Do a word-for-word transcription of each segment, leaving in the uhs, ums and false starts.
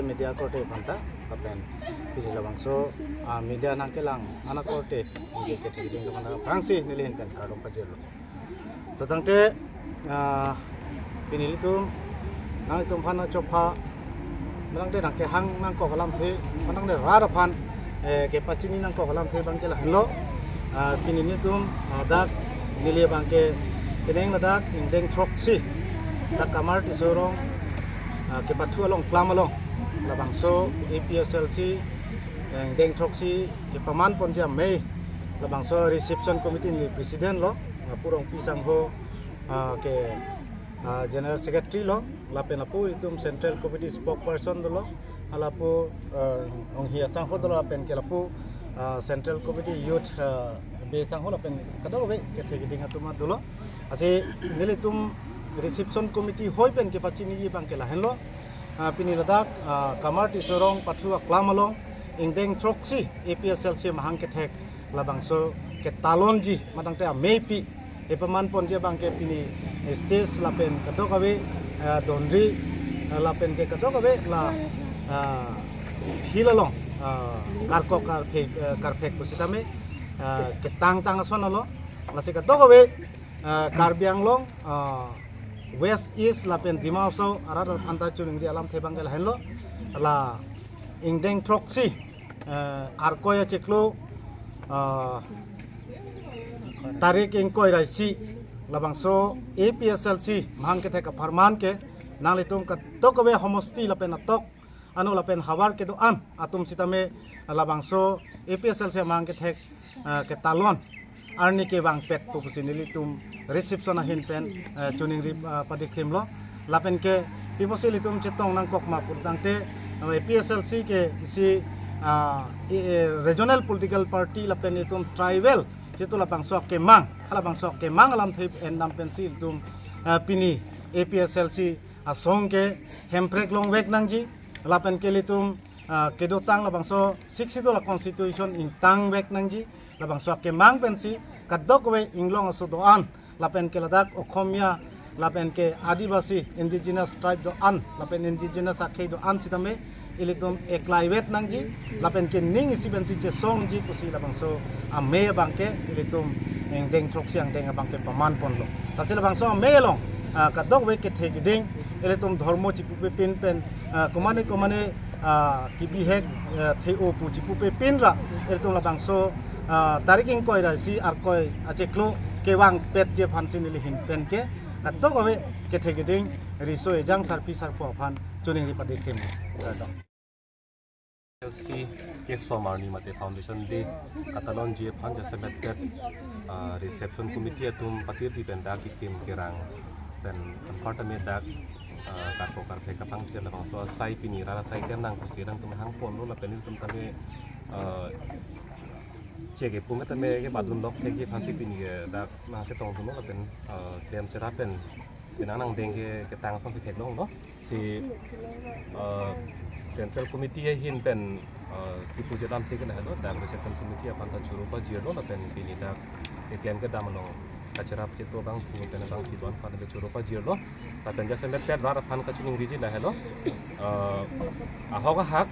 Media korte aphanta, lapen pini labangso, ah, media nangkelang akorte, neli kethe keding aphanta aphrangsi neli ahin pen kardom pajirlo. To tangte, ah, pini ilitum, nanglitum aphan chopha, tangte nangkehang nangkok alamthe, tangte rat aphan, eh, kepachini nangkok alamthe abangke lahenlo. Ah, pini ilitum, ah, dak neli abangke penang ladak ingdeng throksi, dak Kamar Tisso Rong, ah, kepathu along, klam along, labangso A P S L C, eh, ingdeng throksi kepaman ponji amei, labangso reception committee ni president lo, ah, Pu Rongpi sangho, ah, ke, ah, general secretary lo, lapen lapu ilitum central committee spokesperson dolo, lapu, ah, Onghi asangho dolo, lapen ke lapu, ah, central committee youth, ah, be sangho, lapen kadokave kethe keding atum dolo. Lasi nelitum reception committee hoi pen kepachiniji abangke lahenlo. Ah, pini ladak, ah, Kamar Tisso Rong pathu aklam along ingdeng throksi A P S L C mahang kethek labangso ketalonji, tangte ameipi kepaman ponji abangke pini stage lapen kadokave, ah, donri, ah, lapen ke kadokave la, ah, field along, ah, karkok karphek, ah, karphek pusitame, ah, ketang tang ason alo. Lasi kadokave, ah, Karbi Anglong, ah, West, East lapen Dima Hasao arat aphanta choningri alamthe abangke lahenlo. La ingdeng throksi, eh, Arkoi achiklo, ah, tarik ingkoi ra isi, labangso A P S L C mahang kethek apharman ke nanglitum kadokave homosti lapen atok ano lapen havar kedo-an atum sitame labangso A P S L C mahang kethek, ah, ketalon arni kevangpet pu pusi nelitum reception ahin pen, ah, choningri, ah, padikrimlo. Lapen ke pi pusi ilitum chetong nangkok ma pu tangte, ah, A P S L C ke isi, ah, e, e, regional political party lapen itum tribal, jitu labangso akemang, labangso akemang alamthe endam pensi ilitum, ah, pini A P S L C asong ke hemprek longvek nangji, lapen ke ilitum, ah, kedotang labangso Sixth Schedule a-constitution ingtangvek nangji, labangso akemang pensi kadokave inglong aso do-an, lapen ke ladak Okhomia, lapen ke Adivasi, indigenous tribe do-an, lapen indigenous akhei do-an sitame ilitum eklaivet nangji, lapen ke ning isi pensi chesongji pusi labangso amei abangke ilitum ingdeng throksi angdeng abangke paman ponlo. Lasi labangso amei along, ah, kadokave kethe keding, ilitum dhormo chipupepin pen, ah, komane komane, ah, kibihek, ah, the-o pu chipupepin ra, ilitum labangso, ah, tarik ingkoi ra isi Arkoi achiklo kevangpetji aphansi neli ahin pen ke kadokave kethe keding riso ejang sarpi sarpo aphan choningri padikrim. Kardom. Si kesom arni mate Foundation Day katalonji aphan jasemet det, ah, reception committee atum patirpi pen dak kekim kerang pen anparta me dak, ah, karkok karphek kapangthir labangso asai pini rara asai ken nang kusi rang tum hang ponlo lapen ilitum tame, ah, cheke pume tame ke badun lok thekji aphansi pini ke dak nangchetongdunlo lapen, ah, klem cherap pen penang angdeng ke ketang asonsi theklonglo. Si, eh, Central Committee ahin pen, eh, kipu jedam thek lahelo, dak Central Committee aphanta choro pajirlo lapen pini dak keklem kedam along kacherap cheto abang pu pen abang kidon aphan le choro pajirlo. Lapen jasemet det rat aphan kachiningriji lahelo. Eh, ahok ahak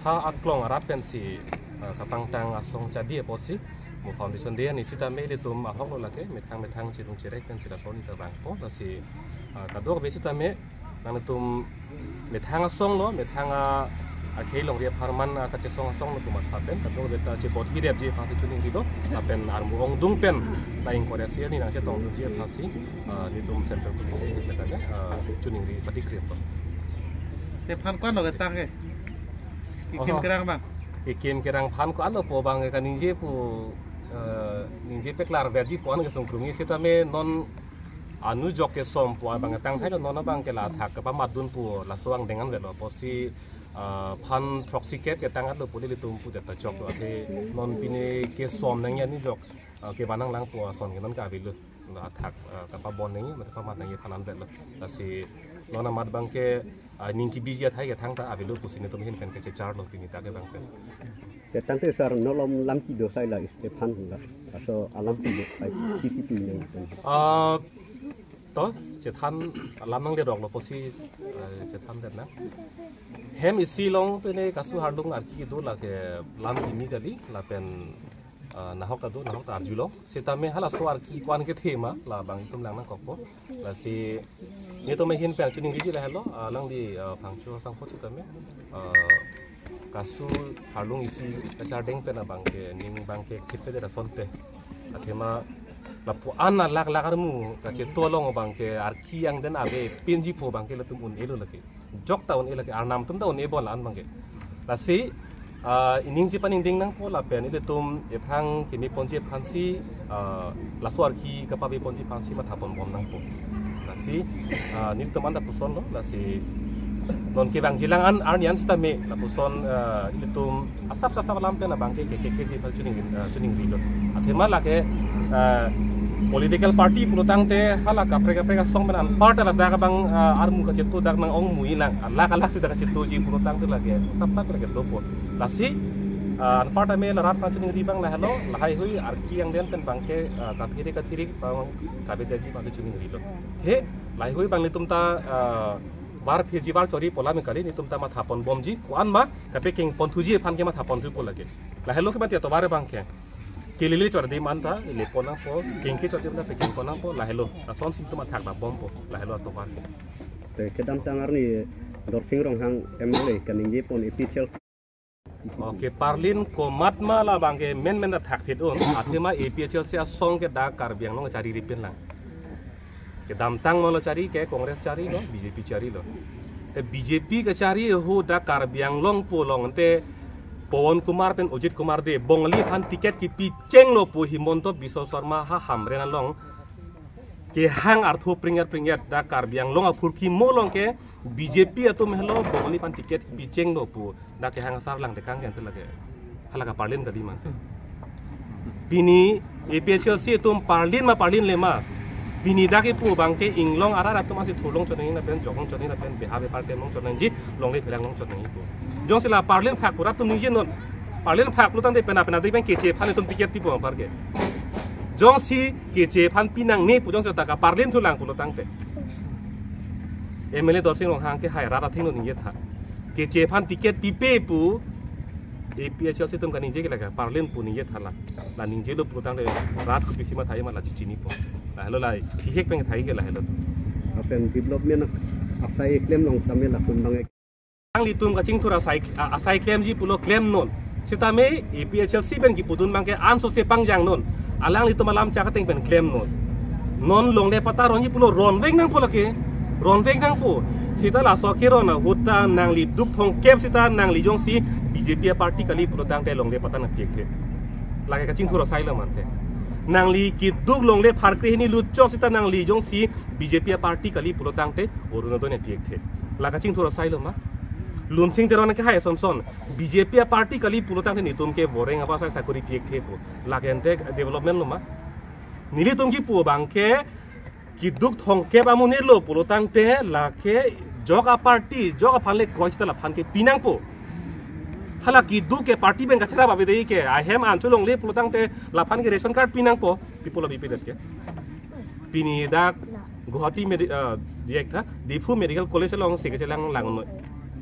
ha aklong arat pensi, eh, kapangtang asong chadi apotsi mo Foundation Day arni sitame ilitum ahoklo lake, methang methang chirung chirek pensi lason ita bangpo, lasi, eh, kadokave sitame nangtum methang asong lo, methang a, akhei longri apharman, a, kachesong asong lo pu matha pen, kadokave ta chebot-i repji aphansi choningrilo, lapen armu ongdung pen, ta ingkoi ra isi arni nangchetongdunji aphansi, eh, ilitum Central Committee pen tame, eh, choningri padikrimpo. Te aphan ko-an lo ketang ke? Kekim Oho. kerang abang. Kekim kerang aphan ko-an lo pu abang ke kaningje pu, eh, ningje paklarvetji pu-an kesung krungji sitame non anujok kesom pu abang tangthailo, non abang ke la athak kepamatdun pu laso angdeng an avelo apotsi, ah, aphan throksi kep ketang atlo pu nelitum pudet ta choklo, athe non pini kesom nangji anujok, ah, kevan nanglang pu ason ke non ke avelo, la athak, ah, kepabon nangji mate pamat nangji aphan an avelo. Lasi non amat abang ke, ah, ning kebiji athai kethang ta avelo pusi nelitum ahin pen kechecharlo pini dak ke abang pen. Ya, tangte sir, non alam lam kedo asai la Stephan la, laso alam kedo asai C C P nang. Ah, Chethan lam nanglerok lo pusi, eh, chethan det nang. Hem isi along pen e kasu arlung arki do lake lam kimi kali lapen, eh, nahok ta do, nahok ta arjulo. Sitame halaso arki ko-an kethe ma labang itum lang nangkokpo. Lasi nelitum ahin pen chiningriji lahelo, ah, alangli, ah, Phangcho Sangpho sitame, ah, kasu arlung isi kachardeng pen abangke, ning abangke khit pe de rason te. Athema lapu-an alak lak armu kacheto along abangke arki angden ave pinji pho abangke latum un-elo lake. Jok ta un-e lake, arnam atum ta un-e bol an abangke. Lasi, ah, iningji paningding nangpo lapen ilitum ephrang kimi ponji aphansi, ah, laso arki kapave ponji aphansi matha ponbom nangpo. Lasi, ah, nelitum anta pusonlo, lasi non kevangjilang an arni an sitame lapuson, ah, ilitum asap asap alam pen abangke ke ke keji aphan chining, ah, chiningrilo. Athema lake, ah, political party pulotangte hala kaprek kaprek asong pen anparta ladak abang, ah, armu kacheto dak nang-ongmui lang, alak alak si dak kachetoji pulotangte lake asap asap lake dopo. Lasi, ah, anparta me la rat aphan chiningri abang lahelo, lahaihui arki angden pen abangke, ah, kaphere kathirik abang kavedaji abang chiningrilo. He, lahaihui abang nelitum ta, ah, var pheji var chori pu alam kali, nelitum ta matha ponbomji, ko-an ma kapekeng ponthuji aphan ke matha ponthupo lake. Lahelo ke mati atovar abangke. Kelele chordi man ta, le pon nangpo, kengke chordi man ta, pekeng pon nangpo, lahelo. Lason si nelitum athak ba bompo, lahelo atovar ke. Te kedamtang arni Dorsing Ronghang M L A kaningje pon A P H L C. Okay, parlin komat ma labangke menmen ta thakphet un, athema A P H L C asong ke dak Karbi Anglong chariri pen lang. Kedamtang ma lo chari ke Congress charilo, B J P charilo. Te B J P kachari ahut dak Karbi Anglong pu along te Pawan Kumar pen Ajit Kumar de Bongali aphan ticket kipi chenglo pu Himanta Biswa Sarma ha Hamren along kehang arthu pringet pringet dak Karbi Anglong aphurkimo along ke B J P atum helo Bongali aphan ticket kipi chenglo pu dak kehang asar lang tekang ke ante lake. Hala kaparlin kali mante. Pini A P H L C atum parlin ma parlinle ma. Pini dak kipu abangke inglong arat atum asi thurlong chot nangji lapen joklong chot nangji lapen beha bepar temlong chot nangji, longle phelang long chot nangji pu. Jongsi la parlin phak pu rat atum ningjenon. Parlin phak pulotangte pena pena dik pen keche aphan itum ticket pipo apar ke. Jongsi keche aphan pinangne pu jongsi ta kaparlin thulang pulotangte. M L A Dorsing Ronghang ke hai rat athengno ningje tha. Keche aphan ticket pipe pu A P H L C atum kaningje ke lake parlin pu ningje tha la. La ningjelo pulotangte rat kopisi mathai ma la chichinipo. Lahelo la thihek pen thai ke lahelo. Lapen development asai klem long same latum bang. Alanglitum kachingthur asai, a-, asai klemji pulo klemnon. Sitame A P H L C pen kipudun abangke ansose pangjangnon. Alanglitum alam chak ateng pen klemnon. Non longle patta ronji pulo ronvek nangpo lake. Ronvek nangpo. Sita laso keron ahut ta nangli duk thomkep sita nangli jongsi B J P aparty kali pulotangte longle patta nangpi-ekthe. Lake kachingthur asailo mante. Nangli keduk longle pharkre hini lutchok sita nangli jongsi B J P aparty kali pulotangte Orunodoi nangpi-ekthe. La kachingthur asailo ma. Lunsing Teron ke hai sonson. B J P aparty kali pulotangte nelitum ke boreng apa sai sakori pi-ekthe pu. Lake ante development lo ma. Nelitum kipu abangke keduk thomkep amonit lo pulotangte lake jok aparty, jok aphan le kroi sita laphan ke pinangpo. Hala keduk ke party pen kachara ba bede ke. Ahem ancho longle pulotangte laphan ke ration card pinangpo. People of B P that ke. Pini dak Guwahati Medi-, ah, diak tha, Diphu Medical College along si kechelang langnoi.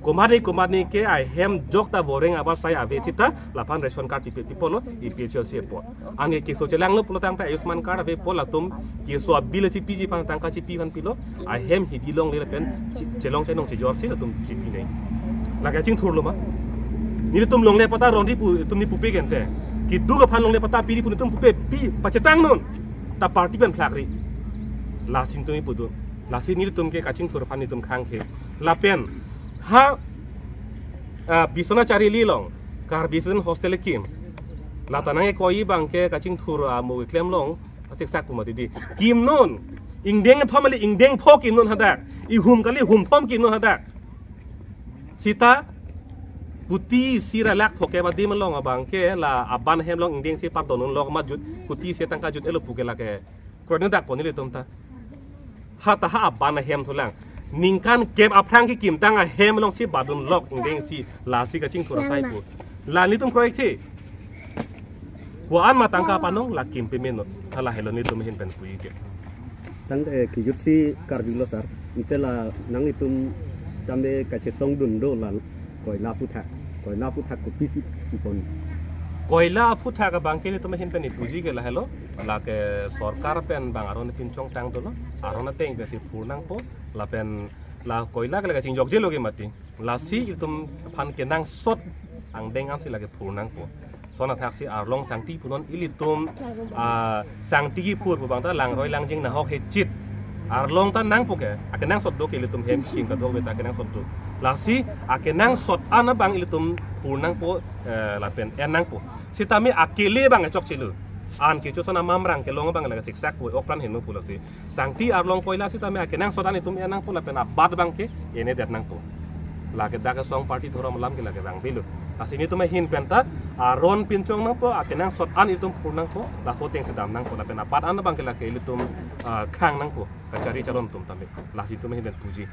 Komatne komatne ke ahem jok ta boreng apa sai ave sita laphan ration card pipe pipo lo A P H L C apot. Anke keso chelanglo pulotangte Ayushman card avepo latum keso abill chipiji aphan tangka chipi aphan pilo. Ahem hidi longle lapen che-, chelong chenong chejor si latum chipinei. Lake kachingthur lo ma. Nelitum longle patta ronji pu itum ni pupe gente. Keduk aphan longle patta piri pu nelitum pupe pi pachetangnon. Ta party pen phlakri. Lasi nelitum ipudun. Lasi nelitum ke kachingthur aphan nelitum khangkhe. Lapen ha, ah, Biswanath Charili along Karbi Student Hostel kim. Lata nangkoi abangke kachingthur, ah, mo klem long. Asik sak kuma tidi. Kimnon. Ingdeng thom kali ingdeng pho kimnon hadak. Ihum kali humthom kimnon hadak. Sita kuti isi ra lakh pho ke badim along abangke la aban hem along ingdeng si padon unlok ma jut kuti isi tangka jut-elo pu ke lake. Kroino dak pon nelitum ta. Ha ta ha aban ahem thulang. Ningkan kep aphrang kekimtang ahem along si badun lok ingdeng si lasi kachingthur asai pu. La nelitum kroi the. Ko-an ma tangka panong la kim pemeno. Hala helo nelitum ahin pen pu-ik ke. Tangte kijutsi Karbi lo sir. Ante la nanglitum tangte kachesongdun do la koila aphuthak. Koila aphuthak kopisi pipon. Koila aphuthak abang ke ilitum ahin pen ipuji ke lahelo. Lake sorkar pen bang aron pinchong tang dolo. Aron ateng pensi phur nangpo. Lapen la koila ke lake chingjokje lo ke mati. Lasi ilitum aphan kenangsot angdeng ansi lake phur nangpo. Lason athaksi arlong sangti punon ilitum, ah, sangti kiphur pu bang ta langroi langjing nahok hechit. Arlong ta nangpo ke, akenangsot do ke ilitum hem king kadokave ta akenangsot do. Lasi akenangsot an abang ilitum phur nangpo, eh, lapen en nangpo. Sitame akele abang chokchelo. An kecho son amamrang kelong abang lake siksak po, ok pran heno pu lasi. Sangti arlong koila sitame akenangsot an itum en nangpo lapen abat abang ke endet nangpo. Lake dak asong party dhorom alam ke lake bang bilo. Lasi nelitum ahin pen ta aron pinchong nangpo, akenangsot an itum phur nangpo, laso atengsi dam nangpo lapen abat an abang ke lake ilitum, ah, khang nangpo, kachari charon atum tame. Lasi nelitum ahin pen puji.